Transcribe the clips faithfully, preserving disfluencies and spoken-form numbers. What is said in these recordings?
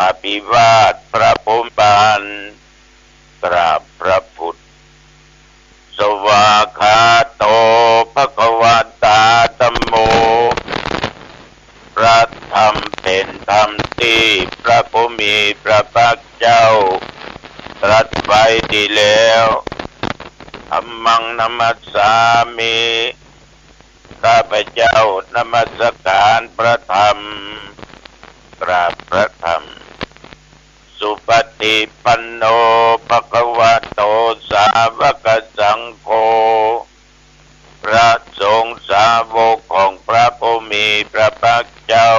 อภิวาทพระภูมิบาล กราบพระพุทธ สวากขาโต ภะคะวะตา ธัมโม พระธรรมเป๋นธรรมตี้พระผู้มีพระภาคเจ้าตรัสไว้ดีแล้ว ธัมมัง นะมัสสามิ ข้าพเจ้านมัสการพระธรรม กราบพระธรรม สุปฏิปันโน ภะคะวะโต สาวกสังโฆ พระสงฆ์สาวกของพระผู้มีพระภาคเจ้า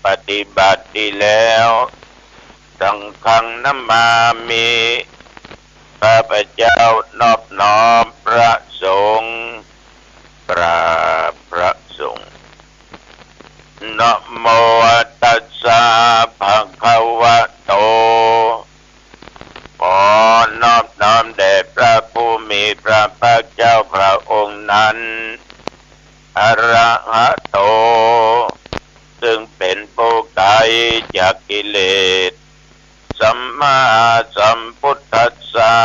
ปฏิบัติดีแล้ว สังฆัง นะมามิ ข้าพเจ้านอบน้อมพระสงฆ์ กราบพระสงฆ์ นะโมตัสสะ ภะคะวะโต ขอนอบน้อมแด่พระผู้มีพระภาคเจ้าพระองค์นั้น อะระหะโต ซึ่งเป๋นผู้ไกลจากกิเลส สัมมาสัมพุทธัสสะ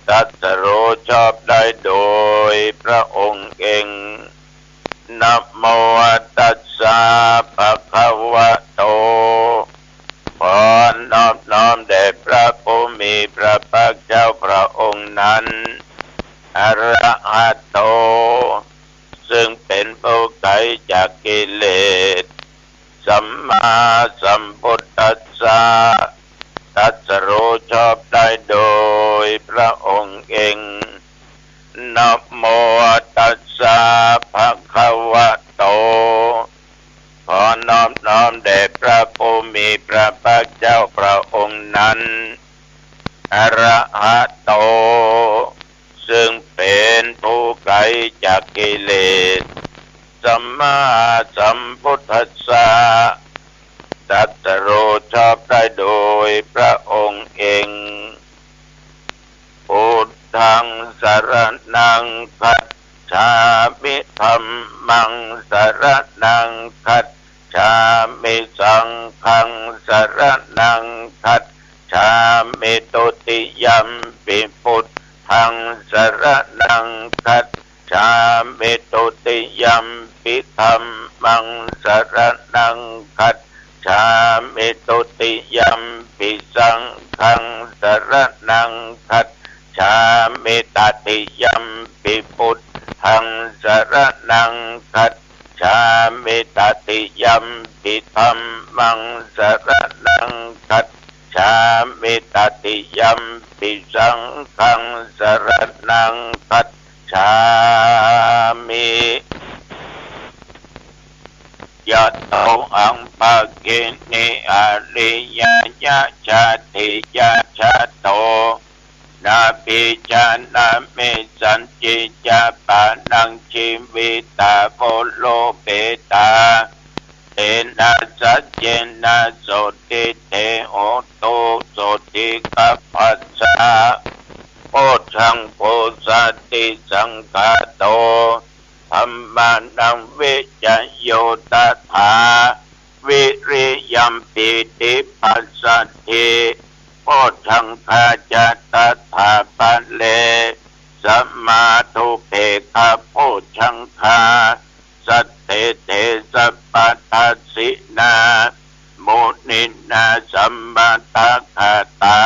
ตรัสรู้ชอบได้โดยพระองค์เอง นะโมตัสสะ ภะคะวะโต ขอนอบน้อมแด่พระผู้มีพระภาคเจ้าพระองค์นั้น อะระหะโต ซึ่งเป๋นผู้ไกลจากกิเลส สัมมาสัมพุทธัสสะ ตรัสรู้ชอบได้โดยพระองค์เอง นะโมตัสสะ ภะคะวะโต ขอนอบน้อมแด่พระผู้มีพระภาคเจ้าพระองค์นั้น อะระหะโต ซึ่งเป๋นผู้ไกลจากกิเลส สัมมาสัมพุทธัสสะ ตรัสรู้ชอบได้โดยพระองค์เอง พุทธัง สรณัง คัจฉามิ ธัมมัง สรณัง คัจฉามิ สังฆัง สรณัง คัจฉามิ ทุติยัมปิ พุทธัง สรณัง คัจฉามิ ทุติยัมปิ ธัมมัง สรณัง คัจฉามิ ทุติยัมปิ สังฆัง สรณัง คัจฉามิ ตติยัมปิ พุทธัง สรณัง คัจฉามิ ตติยัมปิ ธัมมัง สรณัง คัจฉามิ ตติยัมปิ สังฆัง สรณัง คัจฉามิ ยะโต อัง ภะคินิ อาริยะ ยะ ชาติ ยะ ชะโต นา ปิ จา นะ เม สัจจิ จะ ปะ นัง ชีวิตา โว โร เป ตา เต นะ สัจเจ นะ โสตถิ เต โหตุ โสตถิ กัปปะ สะ โพชฌัง โก สัตติ สังฆาโต ธัมมานัง วิจโย ตถา วิริยัม ปีติ ปัสสัทธิ โพชฌังคา จะ ตถา ปะ เร สะ มา ทุ เป กขะ โพชฌังคา สัตถิ เต สัพพะ ทัสสินา มุนินา สัมมะ ตะ ถะ ตา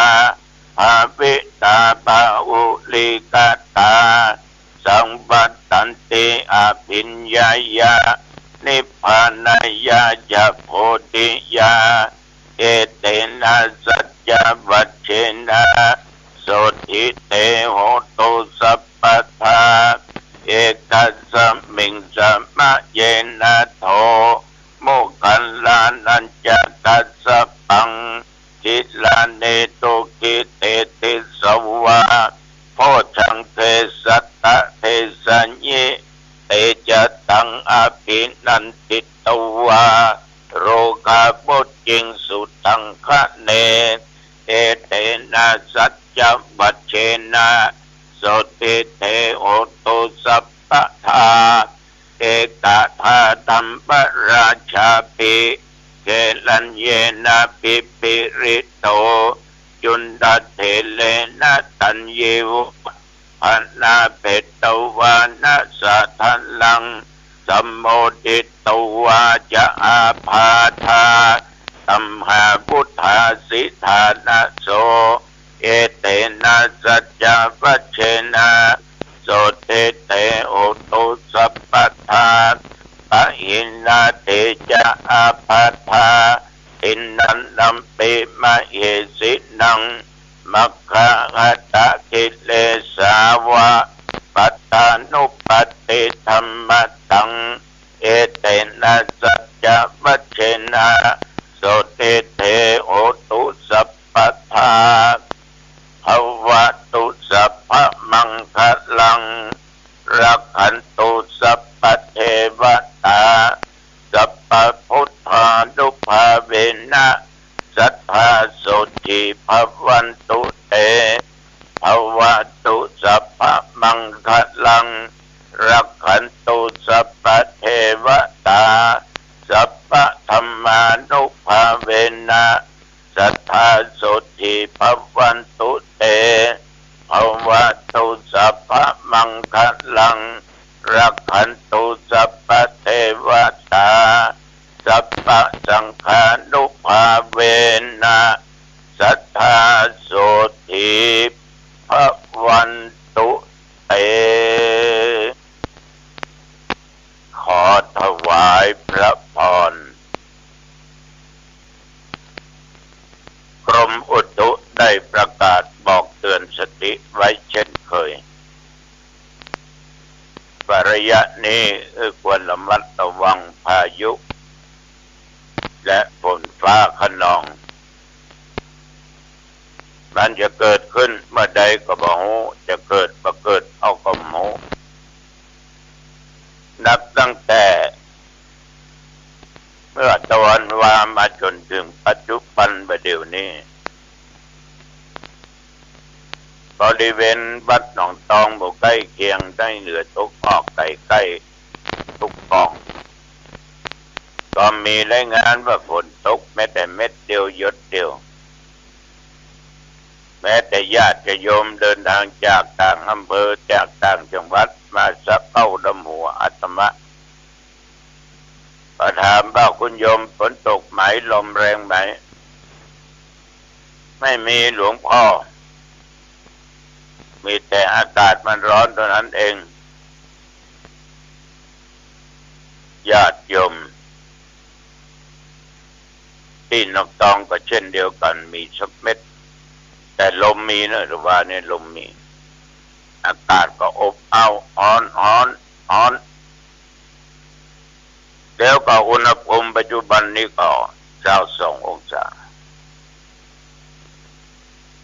ภาวิตา บาหุลีกะตา สังวัตตันติ อภิญญายะ นิพพานายะ จะ โพธิยา เอเตนะ สัจจวัจเชนะ โสตถิ เต โหตุ สัพพะทา เอกัสสะมิง สะ มะ เยนะ โท โมคคัลลานัญจะ กัสสะปัง จิลานิ ทุกขิ เตติสวา โพชฌังเข สัตตะ เทสะยิ เตจะตัง อภินันทิตวา โรคา วุจจิง สุทังคะเน เอเตนะ สัจจวัจเชนะ โสตถิ เต โหตุ สัพพะทา เอกะทา ธัมมราชาภิ เข รัญเยนะ ปิปิริโต จุณฑะเถเรนะ ตัญญิวะ พะนะเภตวานะ สะทะลัง สะโมทิตวาจะ อาภาธา ตัมหาวุฑาสิฐานะโส เอเตนะ สัจจวัจเชนะ โสตถิเต โหตุ สัพพะทา ปะหินา เตจะ อาภาธา ทินนันนัมปิ มะเหสินัง มัคคะหะตะ กิเลสาวะ ปัตตานุปัตติ ธัมมะตัง เอเตนะ สัจจวัจเชนะ โสตถิเต โหตุ สัพพะทา ภะวะตุ สัพพะมังคะลัง รักขันตุ สัพพะเทวะตา สัพพะพุทธานุภาเวนะ สัตถา โสตถิ ภะวันตุ เต ภะวะตุ สัพพะมังคะลัง รักขันตุ สัพพะเทวะตา สัพพะธัมมานุภาเวนะ สัตถา โสตถิ ภะวันตุ เต ภะวะตุ สัพพะมังคะลัง รักขันตุ สัพพะเทวะตา สัพพะสังฆานุภาเวนะ สัตถา โสตถิ ภะวันตุ เต ขอถวายพระพร กรมอุตุได้ประกาศบอกเตือนสติไว้เช่นเคย ว่าระยะนี้ เอ่อ ควรระมัดระวังพายุ และฝนฟ้าคะนอง มันจะเกิดขึ้นเมื่อใดก็บ่ฮู้ จะเกิดบ่เกิดเอาก็บ่ฮู้ นับตั้งแต่เมื่อตะวันวามาจนถึงปัจจุบันบ่าเดี่ยวนี้ บริเวณวัดหนองตองหมู่ใก้เคียงได้เหนือตะวันออกใก้ๆ ทุกปอง ก็มีรายงานว่าฝนตกแม้แต่เม็ดเดียวหยดเดียว แม้แต่ญาติโยมเดินทางจากต่างอำเภอจากต่างจังหวัดมาสะเก๊าดำหัวอาตมา ก็ถามว่า คุณโยมฝนตกไหม ลมแรงไหม ไม่มีหลวงพ่อ มีแต่อากาศมันร้อนเท่านั้นเอง ญาติโยมตี้หนองตองก็เช่นเดียวกั๋น มีสักเม็ด แต่ลมมีนะ หรือว่าเนี่ยลมมี อากาศก็อบอ้าว ฮ้อน ฮ้อน ฮ้อน แล้วก็อุณหภูมิปัจจุบันนี้ก็ซาวสององศา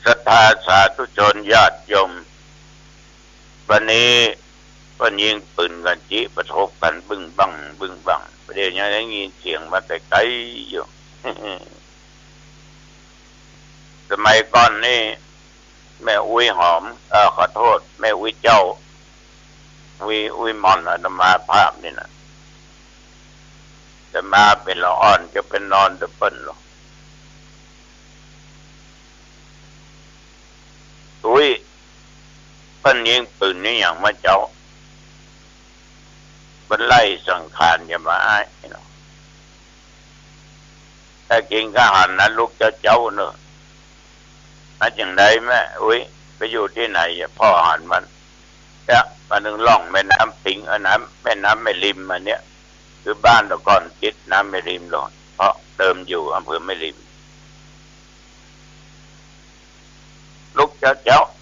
ศรัทธาสาธุชนญาติโยม วันนี้เปิ้นยิงปืนกั๋นจิ ปะทบกั๋นบึ้งบั้ง บึ้งบั้ง บ่าเดี่ยวยังได้ยินเสียงมาไก๋ๆ อยู่ สมัยก่อนนี่ แม่อุ๊ยหอม เอ่อ ขอโทษ แม่อุ๊ยเจ้า อุ๊ย อุ๊ยหม่อนอาตมาภาพนี่นะ อาตมาเป๋นละอ่อนจะไปนอนตะเปิ้นลอ อุ๊ย เปิ้นยิงปืนนี่หยังวะเจ้า เปิ้นไล่สังขารจะมาอ้ายเนาะ ถ้ากิ๋นข้าวหันนะ ลุกเจ๊าๆ เนาะ มาจั่งใดแม่อุ๊ย ไปอยู่ตี้ไหนอะ พ่อหันมัน เนี่ย มานึ่งล่องแม่น้ำปิง เอ่อ น้ำ แม่น้ำแม่ริมมาเนี่ย คือบ้านแต่ก่อนติดน้ำแม่ริมโลด เพราะเดิมอยู่อำเภอแม่ริม ลุกเจ๊าๆ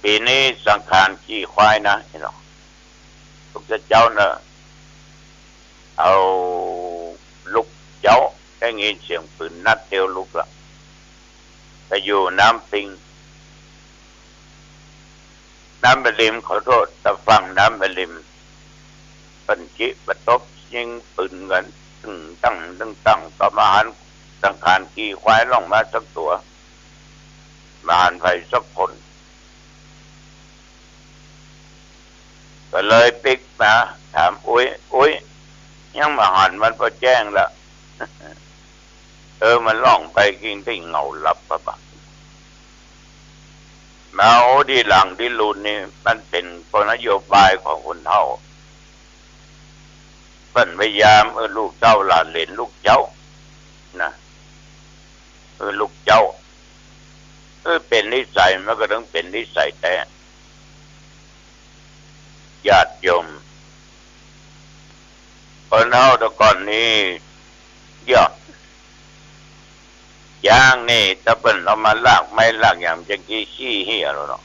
ปี๋นี้สังขารขี้ควายนะ เนาะ ลุกเจ๊าๆ เนาะ เอาลุกเจ๊า ได้ยินเสียงปืนนัดเดียวลุกละ ไปอยู่น้ำปิง น้ำแม่ริม ขอโทษ ตะฝั่งน้ำแม่ริม เปิ้นจิปะทบยิงปืนกั๋น ตึงตัง ตึงตัง ก็บ่หันสังขารขี้ควายล่องมาสักตั๋ว บ่หันใผสักคน ก็เลยปิ๊กมาถามอุ๊ย อุ๊ย ยังบ่หันมันปอแจ้งละ เออ มันล่องไปกิ๋งตี้เหง้าหลับปะบะ มาโอ้ ทีหลังตี้ลุนนี่ มันเป๋นปอนโยบายของคนเฒ่า เปิ้นพยายาม เออ ลูกเต้าหลานเหลนฮู้จักนะ เออ ฮู้จัก เออ เป๋นนิสัย มันก็ต้องเป๋นนิสัยแต๊ ญาติโยม คนเฒ่าแต่ก่อนนี้ เยียะ จ๊างนี่ ถ้าเปิ้นเอามาลากไม้ลากหยัง จะขี้ขี้เหี่ยแล้วเนาะ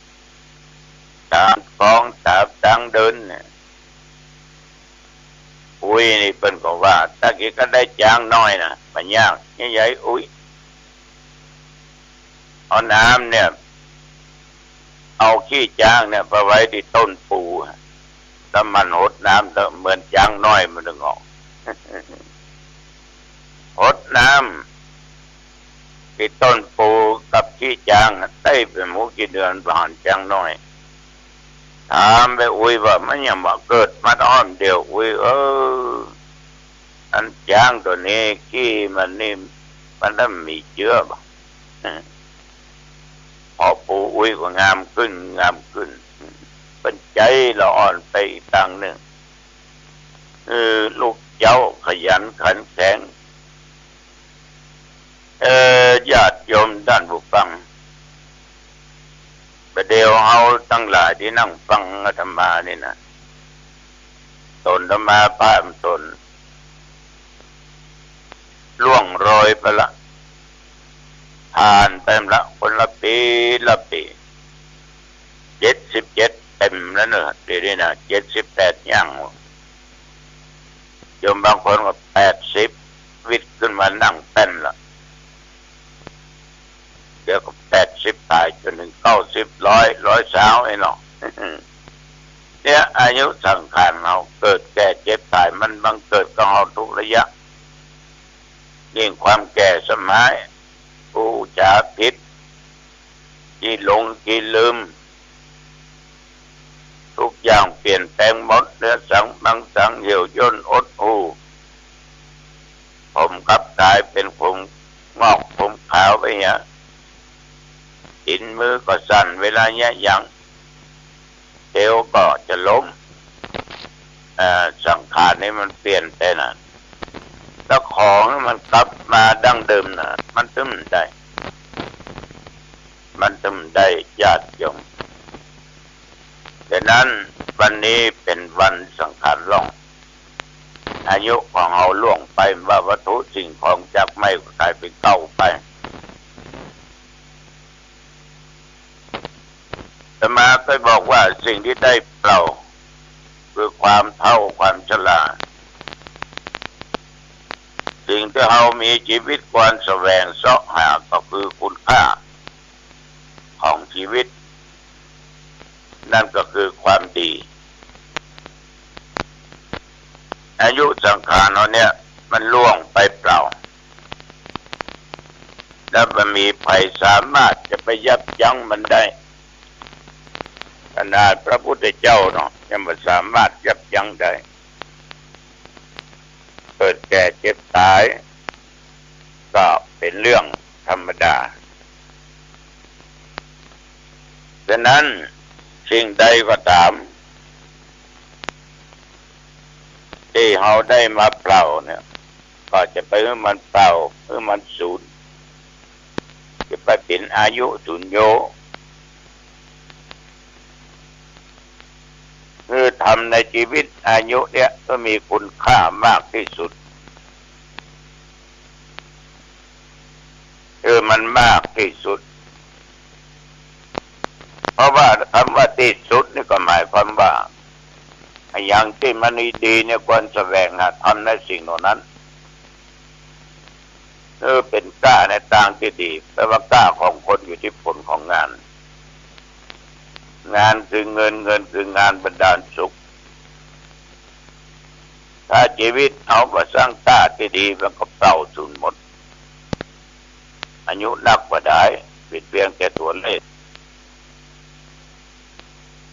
ต๋ามก๋อง ต๋ามตางเดินเนี่ย อุ๊ย นี่เปิ้นก็ว่า ถ้ากิ๋นก็ได้จ๊างน้อยนะ บ่ยาก นี่ยายอุ๊ย เอาน้ำเนี่ย เอาขี้จ๊างเนี่ยไปไว้ตี้ต้นปู แล้วหมั่นหดน้ำเถอะ เหมือนจ๊างน้อยมันตึงออก หดน้ำตี้ต้นปูกับขี้จ๊าง ได้เป๋นหมู่กี่เดือนบ่หันจ๊างน้อย ถามไปอุ๊ยว่า มันหยังบ่เกิดมาอ้อมเดียว อุ๊ย เออ อันจ๊างตั๋วนี้ขี้มันนี่ มันบ่มีเจื้อบ่ เออ พอปูอุ๊ยก็งามขึ้น งามขึ้น เปิ้นใจ๋ละอ่อนไปอีกตางนึ่ง เออ ลูกเจ๊าขยันขันแข็ง เออ ญาติโยมต้านผู้ฟัง บ่าเดี่ยวเฮาตังหลายตี้นั่งฟังอาตมานี่นะ ต๋นอาตมาภาพต๋น ล่วงเลยไปละ ผ่านไปละ คนละปี๋ละปี๋ เจ็ดสิบเจ็ดเต๋มแล้วเนาะ เดี๋ยวนี้นะ เจ็ดสิบแปดย่าง โยมบางคนก็แปดสิบ วิดขึ้นมานั่งแป้นละ เดี๋ยวก็แปดสิบป๋าย จ๋นเถิงเก้าสิบ ร้อย ร้อยซาวไอ้เนาะ เนี่ย อายุสังขารเฮา เกิดแก่เจ็บต๋าย มันบังเกิดกับเฮากู้ระยะ ยิ่งความแก่สมัย ผู้จ๋าผิด ขี้หลงขี้ลืม กู้อย่างเปลี่ยนแปลงหมด เนื้อสังมังสัง เหี่ยวย่นหดหู่ ผมกับกายเป๋นผมงอกผมขาวไปเหีย ตี๋นมือก็สั่นเวลาเยียะหยัง เซลล์ก็จะล้ม เอ่อ สังขารนี่มันเปลี่ยนไปนะ แล้วของมันกลับมาดั้งเดิมนะ มันตึงได้ มันตึงได้ ญาติโยม ฉะนั้นวันนี้เป๋นวันสังขารล่วง อายุของเฮาล่วงไป ว่าวัตถุสิ่งของจักไม้ก็ก๋ายเป๋นเก่าไป อาตมาเคยบอกว่าสิ่งตี้ได้เปล่า คือความเฒ่าความชรา สิ่งตี้เฮามีจีวิตควรแสวงเซาะหาก็คือคุณค่าของจีวิต นั่นก็คือความดี อายุสังขารเฮาเนี่ยมันล่วงไปเปล่า แล้วบ่มีใผสามารถจะไปยับยั้งมันได้ ขนาดพระพุทธเจ้าเนาะยังบ่สามารถยับยั้งได้ เกิดแก่เจ็บต๋าย ก็เป๋นเรื่องธรรมดา ฉะนั้นสิ่งใดก็ต๋าม ตี้เฮาได้มาเปล่าเนี่ย ก็จะไปหื้อมันเปล่า หื้อมันสูญ จะไปเป๋นอายุสูญโย คือทำในจีวิตอายุเนี่ยก็มีคุณค่ามากตี้สุด คือมันมากตี้สุด เพราะว่าคำว่าตี้สุดนี่ก็หมายความว่า อะหยังตี้มันดีๆ เนี่ยควรแสวงหาทำในสิ่งเหล่านั้น เออ เป๋นก้าในตางตี้ดี แปลว่าก้าของคนอยู่ตี้ผลของงาน งานคือเงิน เงินคืองานบันดาลสุข ถ้าจีวิตเฮาบ่สร้างก้าตี้ดี มันก็เปล่าสูญหมด อายุนักบ่ดาย เป๋นเปียงแต่ตั๋วเลข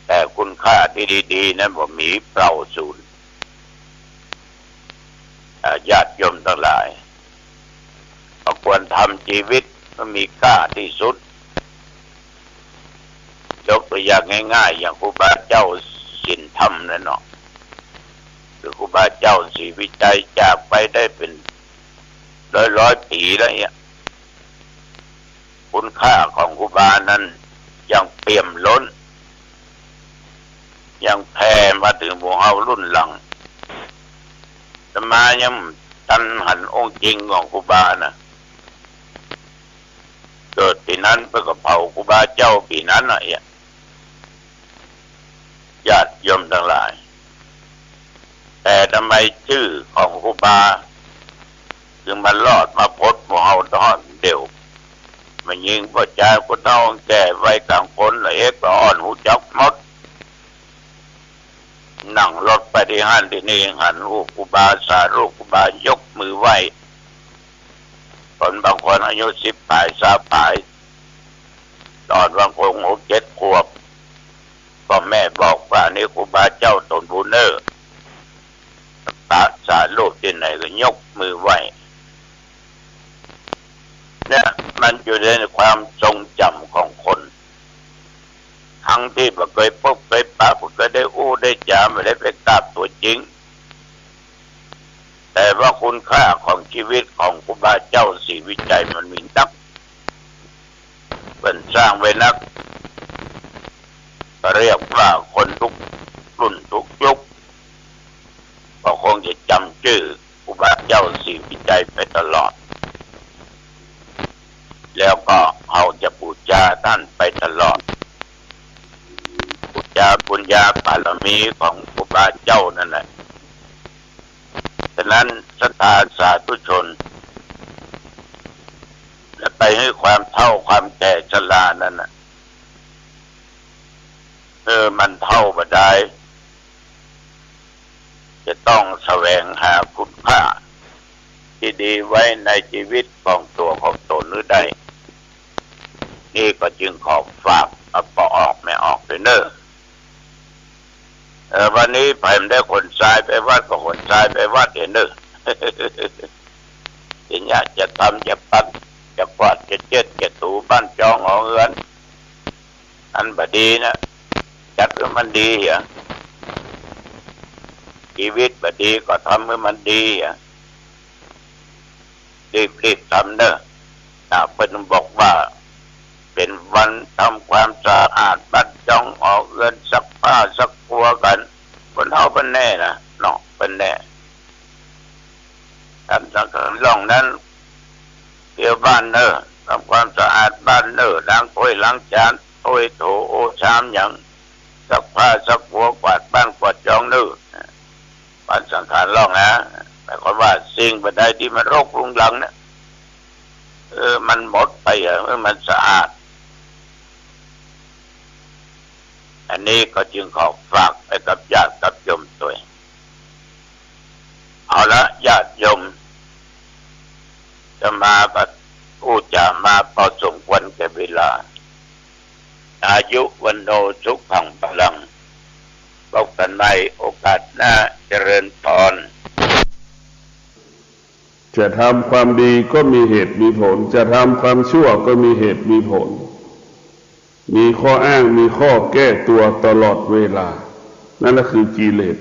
แต่คุณค่าตี้ดีๆ นั้นบ่มี เปล่าสูญ อ่า ญาติโยมตังหลาย ก็ควรทำจีวิตหื้อมีก้าตี้สุด ยกตั๋วอย่างง่ายๆ อย่างครูบาเจ้าศีลธรรมนั่นเนาะ คือครูบาเจ้าศรีวิชัยจากไปได้เป๋นร้อยๆ ปี๋แล้วเนี่ย คุณค่าของครูบานั้นยังเปี่ยมล้น ยังแผ่มาเถิงหมู่เฮารุ่นหลัง อาตมายังตันหันองค์จริงของครูบานะ เกิดปี๋นั้นเปิ้นก็เผาครูบาเจ้าปี๋นั้นน่ะเอีย ญาติโยมตังหลาย แต่ทำไมจื้อของครูบาจึงมารอดมาพบหมู่เฮาตอนเดี่ยว แม่ญิงป้อจาย คนเฒ่าคนแก่ วัยก๋างคน ละเอกละอ่อน ฮู้จักหมด นั่งรถไปตี้หั้นตี้นี่ หันฮูปครูบา สาธุครูบา ยกมือไหว้ คนบางคนอายุสิบป๋าย ซาวป๋าย ต๋อนบางคนหกเจ็ดขวบ ป้อแม่บอกว่า "นี่ครูบาเจ้าตนปู้เน่อ" ปะสาธุตี้ไหนก็ยกมือไหว้ เนี่ย มันอยู่ในความทรงจ๋ำของคน ทั้งตี้บ่เกยปบเกยปะ บ่เกยได้อู้ได้จ๋า บ่ได้ไปกราบตั๋วจริง แต่ว่าคุณค่าของจีวิตของครูบาเจ้าศรีวิชัยมันมีนัก เปิ้นสร้างไว้นัก ก็เรียกว่าคนทุกรุ่นทุกยุค ก็คงจะจ๋ำจื้อครูบาเจ้าศรีวิชัยไปตลอด แล้วก็เฮาจะปู๋จาต้านไปตลอด ปู๋จาบุญญาบารมีของครูบาเจ้านั่นแหละ ฉะนั้นศรัทธาสาธุชน จะไปหื้อความเฒ่าความแก่ชรานั้นน่ะ เออ มันเฒ่าบ่ดาย จะต้องแสวงหาคุณค่าตี้ดีไว้ในจีวิตของตั๋วของตนหื้อได้ นี่ก็จึงขอฝากเอาป้อออกแม่ออกตวยเน่อ เออ วันนี้ใผบ่ได้ขนซายไปวัดก็ขนซายไปวัดเหียเน่อ จะเยียะจะตำจะปัดจะกวาดจะเจ๊ดจะถูบ้านจองหอเฮือน อันบ่ดีนะ จัดหื้อมันดีเหีย จีวิตบ่ดีก็ทำหื้อมันดีเหีย รีบๆ ทำเน่อ อ่า เปิ้นบอกว่าเป๋นวันทำความสะอาดบ้านจองหอเฮือน ซักผ้าซักปัวกั๋น คนเฮาเปิ้นแน่นะเนาะ เปิ้นแน่ ทำสังขารล่องนั้น เตียวบ้านเน่อ ทำความสะอาดบ้านเน่อ ล้างถ้วยล้างจาน ถ้วยโถโอชามหยัง ซักผ้าซักปัว กวาดบ้านกวาดจองเน่อ บ้านสังขารล่องนะ หมายความว่าสิ่งบ่ใดตี้มันรกรุงรังเนี่ย เออ มันหมดไปเหีย เออ มันสะอาด อันนี้ก็จึงขอฝากไปกับญาติกับโยมตวย เอาละ ญาติโยม อาตมาก็อู้จ๋ามาพอสมควรแก่เวลา อายุ วัณโณ สุขัง พลัง พบกั๋นใหม่โอกาสหน้า เจริญพร จะทำความดีก็มีเหตุมีผล จะทำความชั่วก็มีเหตุมีผล มีข้ออ้าง มีข้อแก้ตัวตลอดเวลา นั่นแหละคือกิเลส